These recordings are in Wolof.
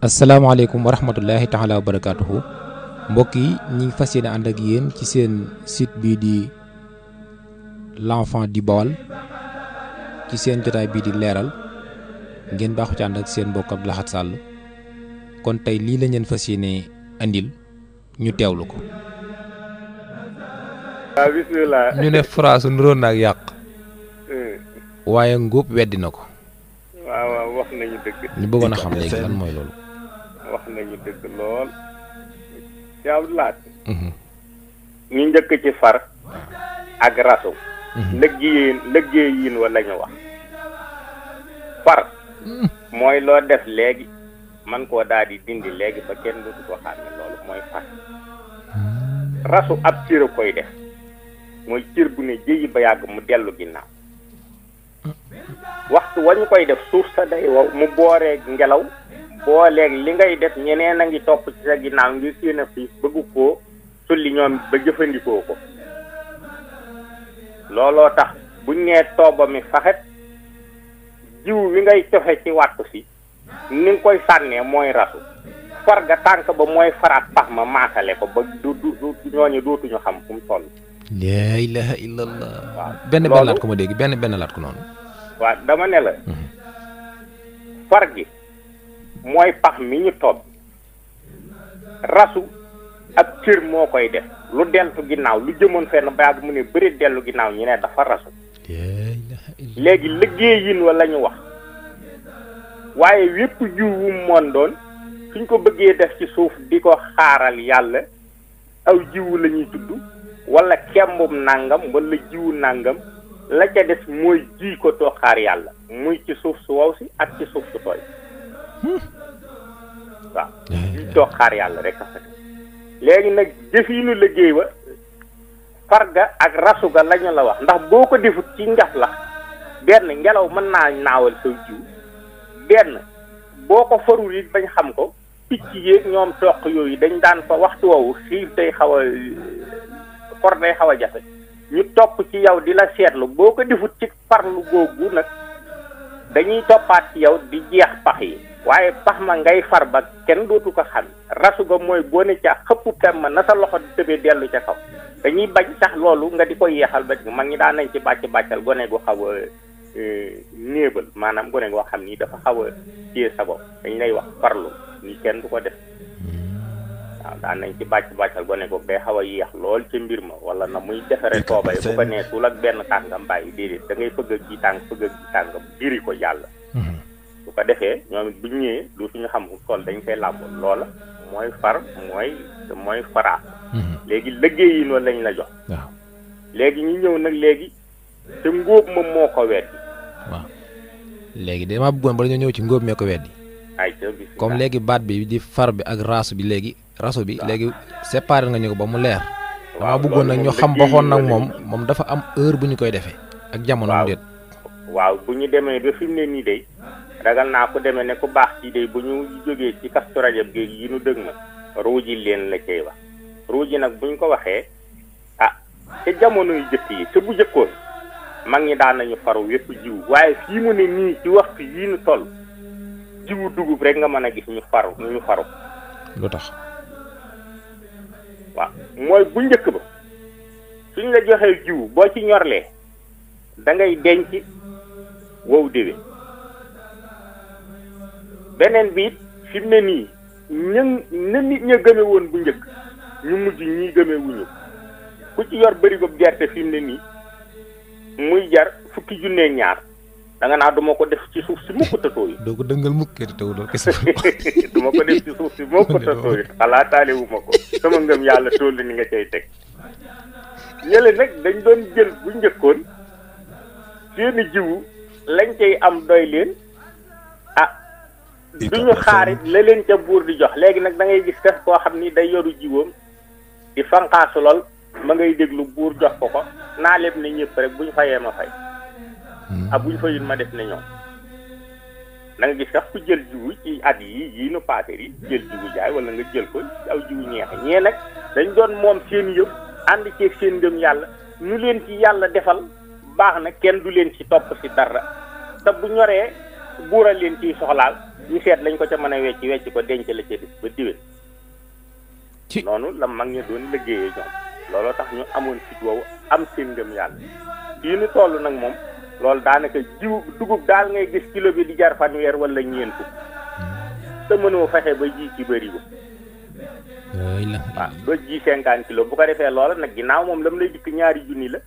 asalaamaaleykum wa rahmatullahi taala wa barakaatuhu mbokk yi ñi ngi fas yéene ànd ak yéen ci seen site bii di l'enfant du Baol ci seen jotaay bii di leeral ngeen baaxu ci ànd ak seen mbokk Abdou Lahad Sall kon tey lii la ngeen fas yéene andil ñu teewlu ko. waaw bisimilah. ñu ne phrase nuróon na ak yàq. waaye ngóob weddi na ko. waaw wax nañu dëgg. ñu bëggoon a xam léegi lan mooy loolu. wax nañu dëgg lool. yaa Abdou Lahad. ñu njëkk ci far ak rasu. liggéeyin wa la ñu wax. far. mooy loo def léegi man koo daal di dindi léegi ba kenn dootu ko xam ne loolu mooy far. rasu ab cër a koy def mooy cër bu ne jéyi ba yàgg mu dellu ginnaaw. waxtu wañu koy def suuf sa day wow mu booreeg ngelaw booleeg li ngay def ñeneen a ngi topp ci sa ginnaaw ngir seen a fiis bëggu koo sulli ñoom ba jëfandikoo ko. looloo tax buñ nee tooba mi faxet jiw wi ngay coxe ci wàttu si ni nga koy sànnee mooy rasu far ga tànk ba mooy faraat pax ma maasale ko ba du ñooñu dootuñu xam fu mu toll. laa ilaha illallah. waaw benn laat ko ma dégg benn laat ko noonu. waaw dama ne la. far gi mooy pax mi ñu toog rasu ab cër moo koy def lu deltu ginnaaw lu jëmoon fenn ba yàgg mu ne bëri dellu ginnaaw ñu ne dafa rasu. léegi liggéeyin wa la ñu wax waaye wépp jiw wu mu moon doon suñ ko bëggee def ci suuf di ko xaaral yàlla aw jiwu la ñuy tudd wala kembum nàngam wala jiwu nàngam la ca des mooy ji ko too xaar yàlla muy ci suuf su wow si ak ci suuf su tooy waaw ji too xaar yàlla rek a fekk léegi nag jëfiinu liggéey ba farga ak rasu ga lañu la wax ndax boo ko defut ci njaf la benn ngelaw mën naa naawal saw jiw benn boo ko farul it bañ xam ko picc yéeg ñoom toq yooyu dañ daan fa waxtu woowu xiif day xaw a for day xaw a jafe ñu topp ci yow di la seetlu boo ko defut ci farlu googu nag dañuy toppaat ci yow di jeex pax yi waaye pax ma ngay far ba kenn dootu ko xam rasu ga mooy boo ne ca xëppu pem ma na sa loxo di tëbee dellu ca kaw dañuy bañ sax loolu nga di ko yeexal ba mag ñi daan nañ ci bàccal gone gu xaw a néebal maanaam gone goo xam ni dafa xaw a téye sa bopp dañ lay wax farlu ni kenn du ko def waaw daan nañ ci bàccal gone goog day xaw a yéex lool ci mbir ma wala na muy defare toobay bu ko nee suul ak benn tànkam bàyyi déedéet da ngay fëgg ak ji tànk diri ko jàll su ko defee ñoom it bu ñu ñëwee du suñu xam tool dañ koy làmbool loola mooy far mooy faraat léegi liggéey yi noonu lañ la jox waaw léegi ñu ñëw nag léegi te ngóob moom moo ko weddi waaw léegi dama bëggoon bala ñoo ñëw ci ngóob mee ko weddi ay comme léegi baat bi di far bi ak rasu bi léegi léegi séparé nga ñu ko ba mu leer dama bëggoon nag ñu xam baxoon nag moom dafa am heure bu ñu koy defee ak jamono mu déet waaw bu ñu demee ba fi mu ne nii day ragal naa ko demee ne ku baax ci day bu ñu jógee ci Kazu Rajab géej yi ñu dëg ma ruuji leen la cay wax ruuji nag buñ ko waxee te jamono yu jëkk yi te bu jëkkoon mag ñi daan nañu faru yépp jiw waaye fii mu ne nii ci waxtu yii nu toll jiwu dugub rek nga mën a gis ñu faru lu tax waaw mooy bu njëkk ba suñ la joxee jiw boo ci ñorlee da ngay denc wow déwén beneen bi it fi mu ne nii na nit ña gëme woon bu njëkk ñu mujj ñii gëme wuñu ku ci yor bëri gob gerte fi mu ne nii muy jar fukki junne ñaar da nga naa duma ko def ci suuf si mukk ta tooy doo ko dëngal mukk te teew loolu kese duma ko def ci suuf si mukk ta tooy xalaataale wu ma ko sama ngëm yàlla toll ni nga cay teg ñële nag dañ doon jël bu njëkkoon seeni jiwu lañ cay am doy leen duñu xaarit la leen ca buur di jox léegi nag da ngay gis def koo xam ni day yoru jiwoom di fanqaasu lool ma ngay déglu buur jox ko naa lépp ne ñëpp rek bu ñu fayee ma fay bu ñu fayul ma def ne ñoom da nga gis sax ku jël jiwu ci at yi nu paase yi jël jiwu jaay wala nga jël ko aw jiwu ñeexe ñee nag dañ doon moom seen yëpp ànd ceeg seen ngëm yàlla ñu leen ci yàlla defal baax na kenn du leen ci topp ci dara te bu ñoree buural leen ciy soxlaal ñu seet lañ ko ca mën a wecc ko denc la ca dis ba diwén noonu la mag ñu doon liggéeyee ñoom looloo tax ñu amoon fit woowu am seen ngëm yàlla fii nu toll nag moom loolu daanaka jiw dugub daal ngay gis kilo bi di jar fanweer wala ñeent fukk te mënoo fexe ba ji ci bëri ko waaw ba ji 50 kilos bu ko defee loola nag ginnaaw moom lam lay dikk ñaari junni la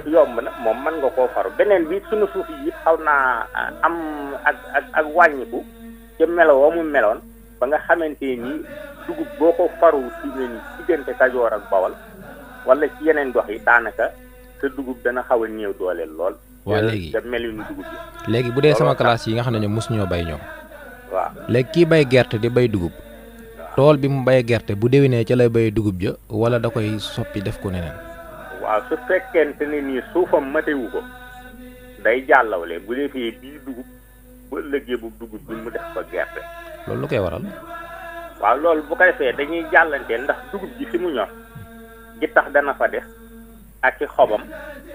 yomb na moom mën nga koo faru beneen bi sunu suuf yi xaw naa am ak wàññiku ca melo wa mu meloon ba nga xamante ni dugub boo ko faru fi ne ni diggante Kajoor ak Bawol wala ci yeneen gox yi daanaka sa dugub dana xaw a néew dooleel lool. waaw léegi te melinu dugub yi. léegi bu dee sama classe yi nga xam ne ñoom mosu ñoo bay ñoom. waaw léegi kii bay gerte di bay dugub. tool bi mu bayee gerte bu déwénee ca lay bay dugub ja wala da koy soppi def ko neneen. waaw su fekkente ne nii suufam matewu ko day jàllawle bu defee bii dugub bu ëllëgee bu dugub bi mu def ko gerte. loolu lu koy waral. waaw loolu bu ko defee dañuy jàllanteel ndax dugub ji fi mu ñor gi tax dana fa def ak ci xobam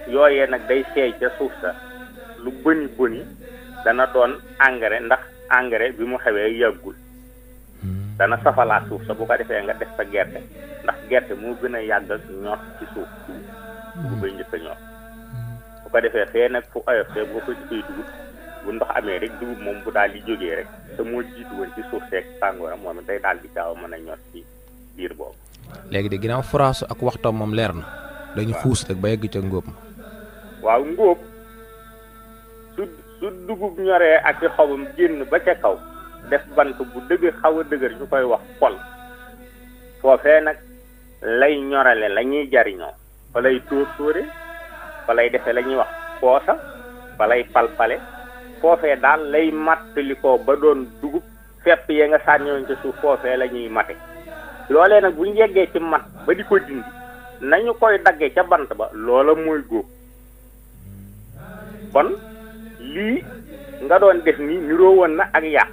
yooyee nag day seey ca suuf sa lu bëni bëni dana doon engrais ndax engrais bi mu xewee yàggul dana safalaat suuf sa bu ko defee nga def sa gerte ndax gerte moo gën a yàgg ak ñor ci suuf bu bay njëkk a ñor bu ko defee fee nag fu oyof fee boo ko jëfee dugub bu ndox amee rek dugub moom bu daal di jógee rek te moo jiitu woon ci suuf seeg tàngooram moom it day daal di gaaw a mën a ñor ci biir boobu. léegi de ginnaaw forage ak waxtam moom leer na. dañu fuus rek ba yegg ca ngóob ma. waaw ngóob su dugub ñoree ak ci xobam génn ba ca kaw def bant bu dëgër xaw a dëgër ñu koy wax pol foofee nag lay ñorale la ñuy jariñoo fa lay tóor tóore fa lay defee la ñuy wax poosa fa lay palpale foofee daal lay mattali ko ba doon dugub fepp yee nga sànniwoon ca suuf foofee la ñuy mate loolee nag bu ñu yeggee ci mat ba di ko dindi nañu koy daggee ca bant ba loola mooy góob kon lii nga doon def nii niroo woon na ak yàq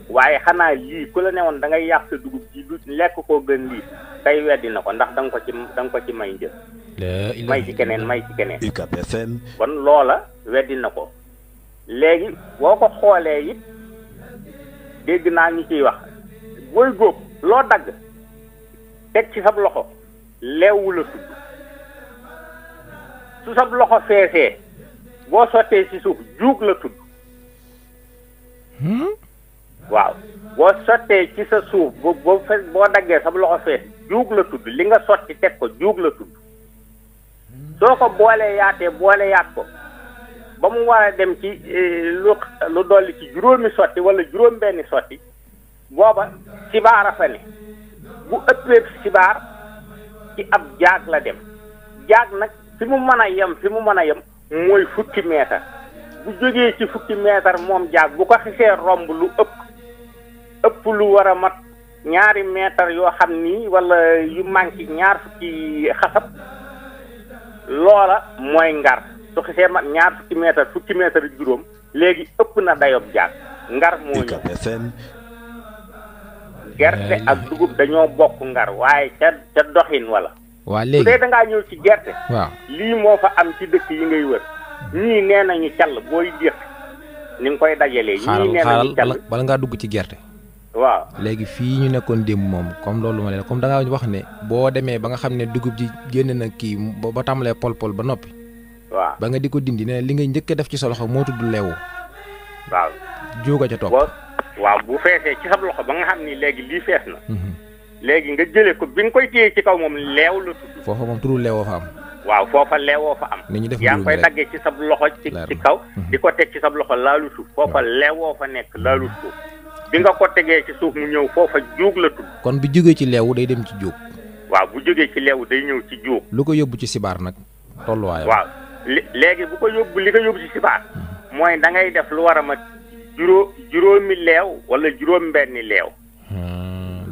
waaye xanaa lii ku la ne woon da ngay yàq sa dugub ji du lekk koo gën lii tey weddi na ko ndax da nga ko ci may njël may ci keneen UCAB FM kon loola weddi na ko léegi boo ko xoolee it dégg naa ñu ciy wax booy góob loo dagg teg ci sab loxo leewu la tudd su sab loxo feesee boo sottee ci suuf juug la tudd waaw boo sottee ci sa suuf boo daggee sab loxo fees juug la tudd li nga sotti teg ko juug la tudd soo ko boolee yaat ko ba mu war a dem ci lu dolli ci juróomi sotti wala juróom benni sotti booba sibaar a fa ne bu ëppee sibaar ci ab jaag la dem jaag nag fi mu mën a yem mooy fukki meetar bu jógee ci fukki meetar moom jaag bu ko xisee romb lu ëpp lu war a mat ñaari meetar yoo xam ni wala yu manqué ñaar fukki xasab loola mooy ngar su xisee mat ñaar fukki meetar juróom léegi ëpp na dayob jaag ngar moo ñëw gerte ak dugub dañoo bokk ngar waaye ca doxin wala waa léegi su dee da ngaa ñëw ci gerte waaw lii moo fa am ci dëkk yi ngay wër ñii nee nañu call booy déq ni nga koy dajalee ñii nee nañu call bala ngaa dugg ci gerte waaw léegi fii ñu nekkoon démb moom comme loolu ma leen comme da ngaa wax ne boo demee ba nga xam ne dugub ji génn na kii ba tàmbalee pol ba noppi waaw ba nga di ko dindi ne li ngay njëkk a def ci sa loxo moo tudd leewu waaw jóoga ca topp waaw bu feesee ci sa loxo ba nga xam ni léegi lii fees na léegi nga jëlee ko bi nga koy téye ci kaw moom leew la tudd foofa moom turu leewoo fa am waaw foofa leewoo fa am ni ñu def yaa ngi koy daggee ci sab loxo ci kaw di ko teg ci sab loxo laalu suuf foofa leewoo fa nekk laalu suuf bi nga ko tegee ci suuf mu ñëw foofa juug la tudd kon bu jógee ci leewu day dem ci jóog waaw bu jógee ci leewu day ñëw ci jóog lu ko yóbbu ci sibaar nag tolluwaayam waaw léegi bu ko yóbbu li ko yóbbu ci sibaar mooy da ngay def lu war a mat juróomi leew wala juróom benni leew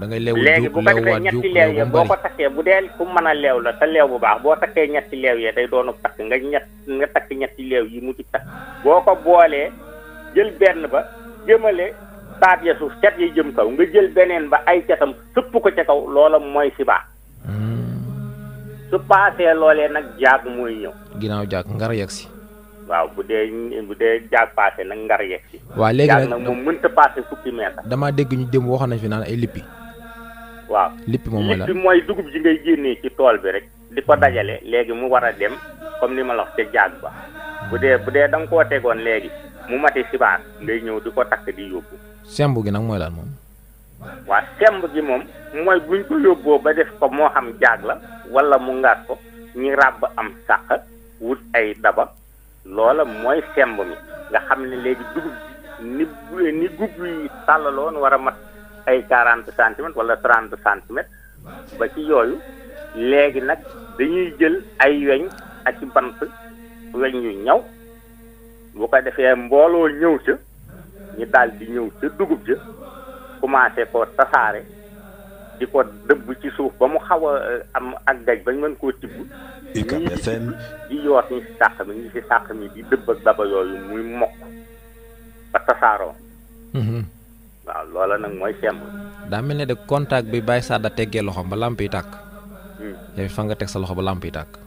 da ngay leew léegi bu ko defee ñetti leew ya boo ko takkee bu dee ku mën a leew la te leew bu baax boo takkee ñetti leew ya day doonu takk nga takk ñetti leew yi mu ci takk boo ko boolee jël benn ba jëmale taat ya suuf cat yi jëm kaw nga jël beneen ba ay catam sëpp ko ca kaw loola mooy sibaar su paasee loolee nag jaag mooy ñëw ginnaaw jaag ngar yegg si waaw bu dee jaag passé nag ngar yegg si. waaw léegi jaag nag moom mënta passé fukki mètre. damaa dégg ñu dem waxoon nañ fi naan ay lippi. waaw lippi moom mooy lan lippi mooy dugub ji ngay génnee ci tool bi rek di ko dajale léegi mu war a dem comme ni ma la wax ca jaag ba bu dee da nga koo tegoon léegi mu mati sibaar ngay ñëw di ko takk di yóbbu. semb gi nag mooy lan moom. waa semb gi moom mooy buñ ko yóbboo ba def ko moo xam jaag la wala mu ngaat ko ñi ràbb am sàq wut ay daba loola mooy semb mi nga xam ne léegi dugub ji ni gub yi tàllaloon war a mat ay 40 centimètres wala 30 centimètres ba ci yooyu léegi nag dañuy jël ay weñ ak ci bant weñ yu ñaw bu ko defee mbooloo ñëw ca ñu daal di ñëw ca dugub ja commencé ko tasaare di ko dëbb ci suuf ba mu xaw a am ak daj bañ mën koo tibb di yoot ñi si sàq mi di dëbb ak daba yooyu muy mokk ba tasaaroo waaw loola nag mooy semb. daa mel ne de contact bi Baye Sada teggee loxoom ba làmp yi tàkk yow fa nga teg sa loxo ba làmp yi tàkk